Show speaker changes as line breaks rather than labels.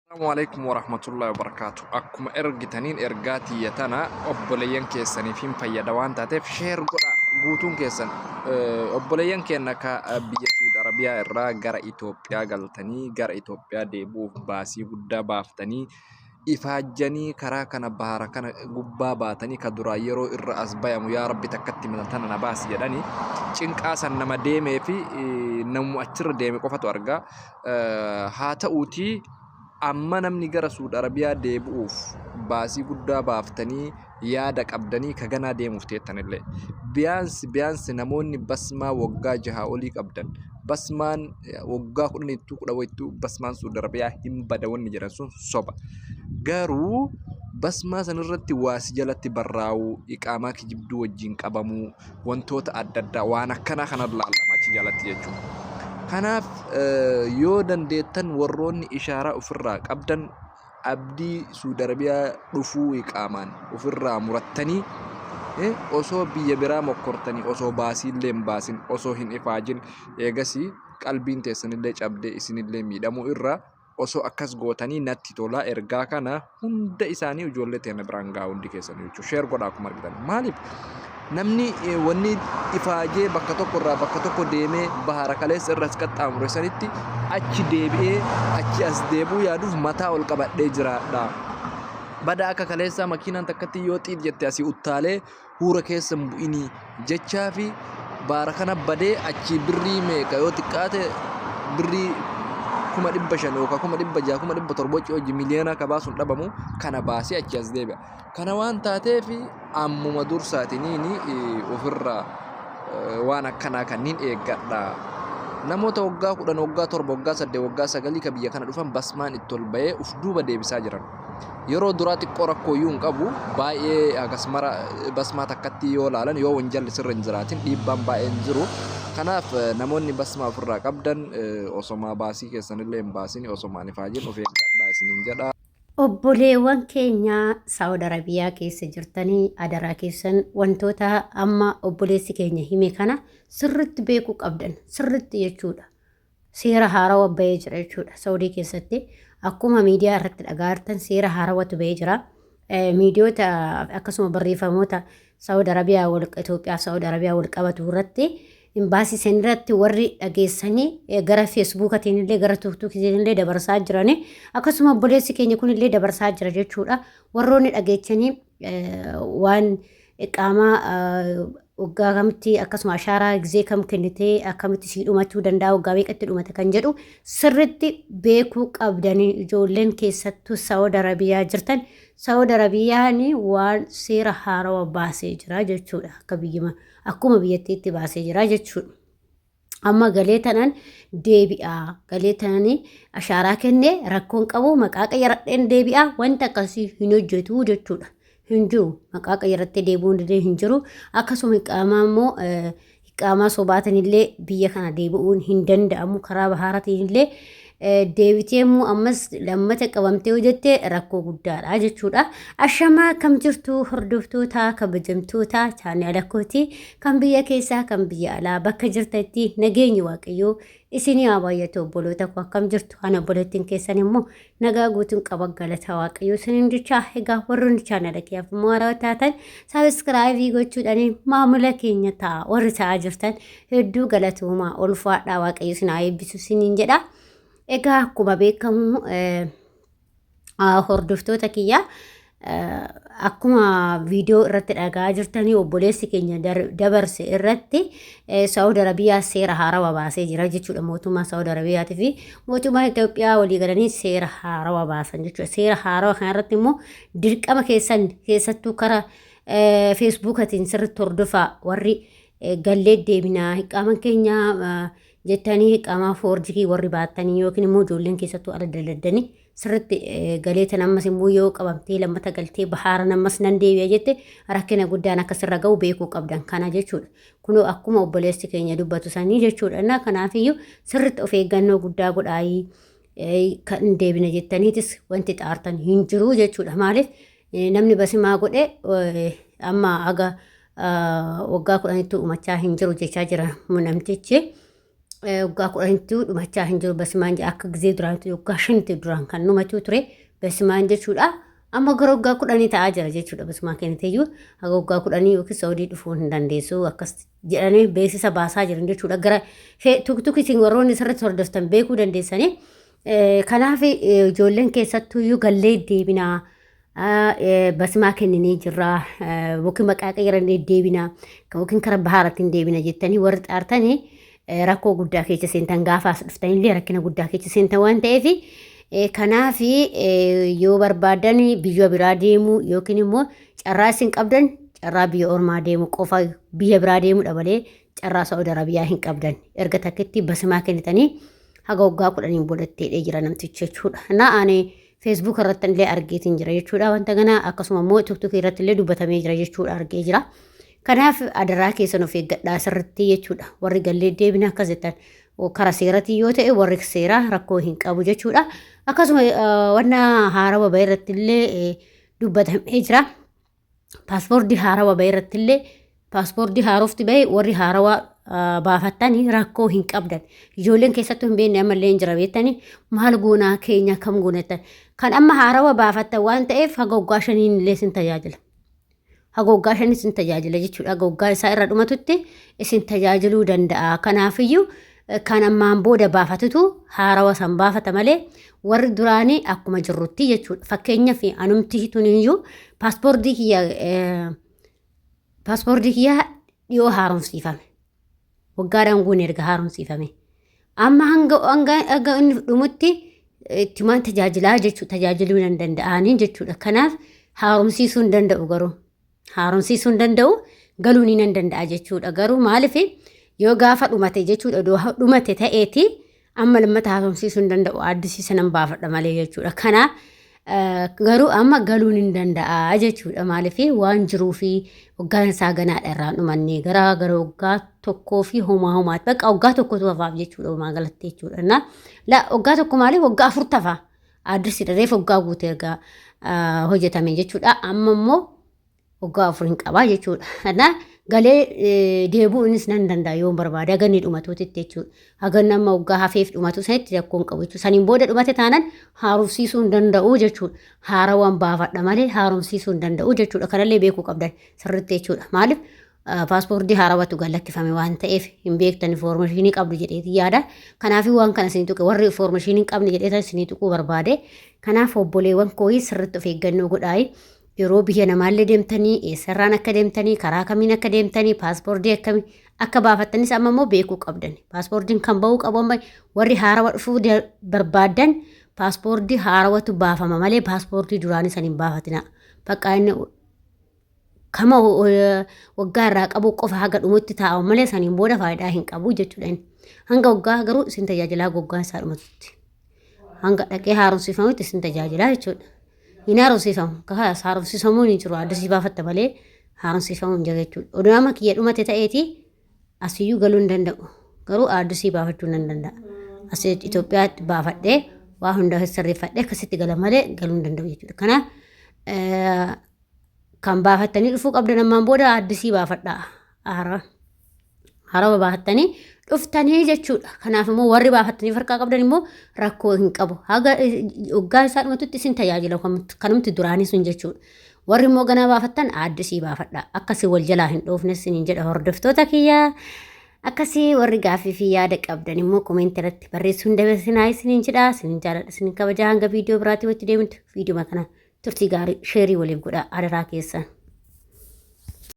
Assalaamu alaikum warahmatullahi wabarakaatu. Akkuma ergitaniin ergaa tiyya tana obboleeyyan keessaniif hin fayyada waan taateef share godha guutuun keessan. Obboleeyyan keenya ka biyya Suudi Arabiyaa irraa gara Itoophiyaa galtanii gara Itoophiyaa deebi'uuf baasii guddaa baaftanii ifaajjanii karaa kana bahara kana gubbaa baatanii ka duraa yeroo irra as bayamu yaa Rabbi takkatti mila tana na baasi jedhanii cinqaa san nama deemee fi namuma achirra deeme qofatu arga. Haa ta'uutii amma namni gara Suud Arabiyaa deebi'uuf baasii guddaa baaftanii yaada qabdanii ka ganaa deemuuf teettanillee. Biyaansi biyaansi namoonni basmaa waggaa jahaa olii qabdan basmaan waggaa kudhanittuu kudha wayittuu basmaan Suud Arabiyaa hin bada wanni jedhan sun soba. Garuu basmaa sanirratti waa si jalatti barraa'uu, iqaamaa kijibduu wajjin qabamuu, wantoota adda addaa waan akkanaa kana laallama achi jalatti jechuudha. Kanaaf yoo dandeettan warroonni ishaaraa ofirraa qabdan abdii Suudi Arabiyaa dhufuu iqaamaan ofirraa murattanii osoo biyya biraa mokkortanii osoo baasiillee hin baasin osoo hin ifaajin eegasii qalbiin teessanillee cabdee isinillee miidhamuu irraa osoo akkas gootanii natti tola. Ergaa kana hunda isaanii ijoollee teenya biraan gahaa hundi keessanii jechuudha. Share godhaa akkuma argitan. Maaliif namni wanni ifaajee bakka tokko irraa bakka tokko deemee bahara kaleessa irra as qaxxaamure sanitti achi deebi'ee achi as deebi'uu yaaduuf mataa ol qabadhee jiraadha. Bada akka kaleessaa makiinaan takkatti yoo xiit jette asii uttaalee huura keessa hin bu'inii jechaa fi baara kana badee achii birrii meeqa yoo xiqqaate birrii 500,000 yookaan 600,000 700,000 wacci hojii miliyoona akka baasuun dhabamu kana baasee achii as deebi'a. Kana waan taateef ammuma dursaatiniin ofirraa waan akkanaa kanniin eeggadha. Namoota waggaa 10, waggaa 7, waggaa 8, waggaa 9 ka biyya kana dhufan basmaan itti ol ba'ee uf duuba deebisaa jiran. Yeroo duraa xiqqoo rakkoo iyyuu hin qabu. Baay'ee hagas mara basmaa takkatti yoo laalan yoo wanjalli sirra hin jiraatin dhiibbaan baay'ee hin jiru. Kanaaf namoonni basmaa ofirraa qabdan osomaa baasii keessanillee hin baasin osomaan ifaajin of eeggadhaa isiniin jedha.
Obboleewwan keenya Saawud Arabiyaa keessa jirtanii adaraa keessan wantoota amma obboleessi keenya hime kana sirritti beekuu qabdan sirritti jechuudha. Seera haarawa bahee jira jechuudha. Saawudii keessatti akkuma miidiyaa irratti dhagaa jirtan seera haarawatu bahee jira. Miidiyoota akkasuma barreeffamoota Saawud Arabiyaa wal Itoophiyaa Saawud Arabiyaa wal qabatu irratti imbaasii san irratti warri dhageessanii gara feesbuukatiin illee gara tuuktuukitiin illee dabarsaa jirani akkasuma obboleessi keenya kun illee dabarsaa jira jechuudha. Warroonni dhageessanii waan iqaamaa waggaa kamitti akkasuma ashaaraa gizee kam kennitee akkamitti sii dhumachuu danda'a waggaa meeqatti dhumata kan jedhu sirritti beekuu qabdanii ijoolleen keessattuu Saawud Arabiyaa jirtan Saawud Arabiyaan waan seera haarawa baasee jira jechuudha akka biyyuma akkuma biyyattiitti baasee jira jechuudha. Amma galee tanan deebi'a. Galee tanan ashaaraa kennee rakkoon qabu maqaa qayyaradheen deebi'a. Wanta akkasii hin hojjetu jechuudha. Hin jiru. Maqaa qayyarattee deebi'uun illee hin jiru. Akkasuma iqaamaa immoo iqaamaa sobaatiin illee biyya kana deebi'uun hin danda'amu. Karaa bahaaratiin illee deebitee immoo ammas lammata qabamtee yoo jette rakkoo guddaadha jechuudha. Ashamaa akkam jirtu hordoftoota kabajamtoota chaanaala kooti kan biyya keessaa kan biyya alaa bakka jirtanitti nageenyi waaqayyoo isinii haa baay'atu obboloota koo akkam jirtu ana obboleettiin keessan immoo nagaa guutuun qaba galata waaqayyoo isiniin jechaa egaa warroonni chaanaala kiyyaaf immoo haarawaa taatan sabiskiraayibii gochuudhaan maamila keenya ta'a warri ta'aa jirtan hedduu galatoomaa ulfaadhaa waaqayyo isin haa eebbisu isiniin jedha. Egaa akkuma beekamu hordoftoota kiyya akkuma viidiyoo irratti dhagaa jirtanii obboleessi keenya dabarse irratti Saawud Arabiyaa seera haarawaa baasee jira jechuudha. Mootummaa Saawud Arabiyaatii fi mootummaa Itoophiyaa walii galanii seera haarawaa baasan jechuudha. Seera haarawaa kanarratti immoo dirqama keessan keessattuu karaa feesbuukatiin sirriitti hordofaa warri gallee deebinaa hiqqaaman keenya jettanii hiqqaamaa foorjikii warri baattanii yookiin immoo ijoolleen keessattuu ala daladdanii sirritti galee tan ammas immoo yoo qabamtee lammata galtee bahaaran ammas nan deebi'a jette rakkina guddaan akka sirra ga'u beekuu qabdan kana jechuudha. Kunoo akkuma obboleessi keenya dubbatu sanii jechuudha. Innaa kanaafiyyuu sirritti of eeggannoo guddaa godhaayii kan deebina jettaniitis wanti xaartan hin jiru jechuudha. Maaliif namni basimaa godhe amma haga waggaa 10tti uumachaa hin jiru jechaa jira namtichi. Waggaa 10tti dhumachaa hin jiru basimaan akka gizee duraanitti waggaa 5tti duraan kan dhumachuu ture basimaan jechuudha. Amma gara waggaa 10 ta'aa jira jechuudha basimaa kenniteeyyuu haga waggaa 10 yookiin Saudii dhufuu hin dandeessu akkas jedhanii beeksisa baasaa jiran jechuudha. Gara tuktuk isin warroonni sirriitti hordoftan beekuu dandeessanii. Kanaaf ijoolleen keessattuyyuu gallee deebinaa. Basimaa kenninee jirra yookiin maqaa qayyarannee deebina yookiin kara bahaaraatti hin deebina jettanii warri xaartanii rakkoo guddaa keessa seentan gaafa as dhuftanillee rakkina guddaa keessa seentan waan ta'eef kanaaf yoo barbaadan biyya biraa deemuu yookiin immoo carraa isin qabdan carraa biyya ormaa deemu qofa biyya biraa deemudha malee carraa Saa'ud Arabiyaa hin qabdan erga takkitti basimaa kennitanii haga waggaa 10n boodatti jira namtichi jechuudha. Na ani Facebook irratti illee argeetiin jira jechuudha wanta kana akkasuma immoo TikTok irratti illee dubbatamee jira jechuudha argee jira. Kanaaf adaraa keessan of eeggadhaa sirriitti jechuudha. Warri gallee deebina akkas jettan karaa seeratiin yoo ta'e warri seeraa rakkoo hin qabu jechuudha. Akkasuma wanna haarawa bahe irratti illee dubbatamee jira. Paaspoortii haarawa bahe irratti illee paaspoortii haarofti bahe warri haarawa baafattanii rakkoo hin qabdan. Ijoolleen keessattuu hin beekne ammallee hin jira beektanii maal goonaa keenya kam goona jettan. Kan amma haarawa baafattan waan ta'eef haga waggaa 5n illee isin tajaajila. Haga waggaa 5 isin tajaajila jechuudha. Haga waggaa isaa irra dhumatutti isin tajaajiluu danda'a. Kanaafiyyuu kan ammaan booda baafatutu haarawa san baafata malee warri duraanii akkuma jirrutti jechuudha. Fakkeenyaaf anumti tuniyyuu paaspoortii kiyya dhiyoo haaromsiifame. Waggaadhaan guune erga haaromsiifame. Amma hanga inni dhumutti ittumaan tajaajilaa jechuudha. Tajaajiluu nan danda'anii jechuudha. Kanaaf haaromsiisuu hin danda'u garuu. Haaromsiisuu hin danda'u galuu ni nan danda'a jechuudha. Garuu maaliif yoo gaafa dhumate jechuudha dhumate ta'eeti amma lammata haaromsiisuu hin danda'u addisiisa nan baafadha malee jechuudha. Kana garuu amma galuun hin danda'a jechuudha. Maaliif waan jiruu fi waggaan isaa ganaadha irraan dhumanne gara waggaa tokkoo fi homaa homaatti bakka waggaa tokkotu hafaaf jechuudha homaa galatti jechuudha. Na la waggaa tokko maaliif waggaa 4 tafa addisiidha reefa waggaa guute erga hojjetame jechuudha. Amma immoo waggaa 4 hin qabaa jechuudha. Na galee deebi'uunis nan danda'a yoo barbaade haganni dhumatuutitti jechuudha. Haganni amma waggaa hafeef dhumatu sanitti rakkoo hin qabu jechuudha. Saniin booda dhumate taanaan haaromsiisuu hin danda'u jechuudha. Haarawaan baafadha malee haaromsiisuu hin danda'u jechuudha. Kanallee beekuu qabdan sirriitti jechuudha. Maaliif paaspoortii haarawatu gad lakkifame waan ta'eef hin beektan information qabdu jedheeti yaada. Kanaafuu waan kana isinii tuqe warri information hin qabne jedhee isinii tuquu barbaade. Kanaaf obboleewwan kooyii sirriitti of eeggannoo godhaayi. Yeroo biyya namaallee deemtanii eessarraan akka deemtanii karaa kamiin akka deemtanii paaspoortii akkamii akka baafattanis amma immoo beekuu qabdan. Paaspoortiin kan ba'uu qabu amma warri haarawa dhufuu barbaadan paaspoortii haarawatu baafama malee paaspoortii duraanii san hin baafatina. Bakka inni kama waggaa irraa qabu qofa haga dhumutti taa'u malee saniin booda faayidaa hin qabu jechuudha inni. Hanga waggaa garuu isin tajaajilaa waggaan isaa dhumatutti. Hanga dhaqee haaromsiifamutti isin tajaajilaa jechuudha. Hin haaromsiifamu. Kaas haaromsiifamuun hin jiru. Addisii baafatta malee haaromsiifamuun hin jiru jechuudha. Oduu amma kiyya dhumate ta'eeti asiyyuu galuu hin danda'u. Garuu addisii baafachuu nan danda'a. Asii Itoophiyaatti baafadhee waa hunda sirreeffadhee akkasitti gala malee galuu hin danda'u jechuudha. Kanaaf kan baafattanii dhufuu qabdan ammaan booda addisii baafadhaa. Haaraa. Haarawaa baafattanii dhuftanii jechuudha. Kanaaf immoo warri baafattanii farqaa qabdan immoo rakkoo hin qabu. Haga waggaa isaa dhumatutti isin tajaajila kanumti duraanii sun jechuudha. Warri immoo ganaa baafattan addisii baafadha. Akkasii wal jalaa hin dhoofne isiniin jedha hordoftoota kiyyaa. Akkasii warri gaaffii fi yaada qabdan immoo comment irratti barreessuu hin dabarsinaa isiniin jedha. Isiniin jaaladha isiniin kabajaa hanga viidiyoo biraatii walitti deemtu viidiyoo kana turtii gaarii share waliif godha adaraa keessan.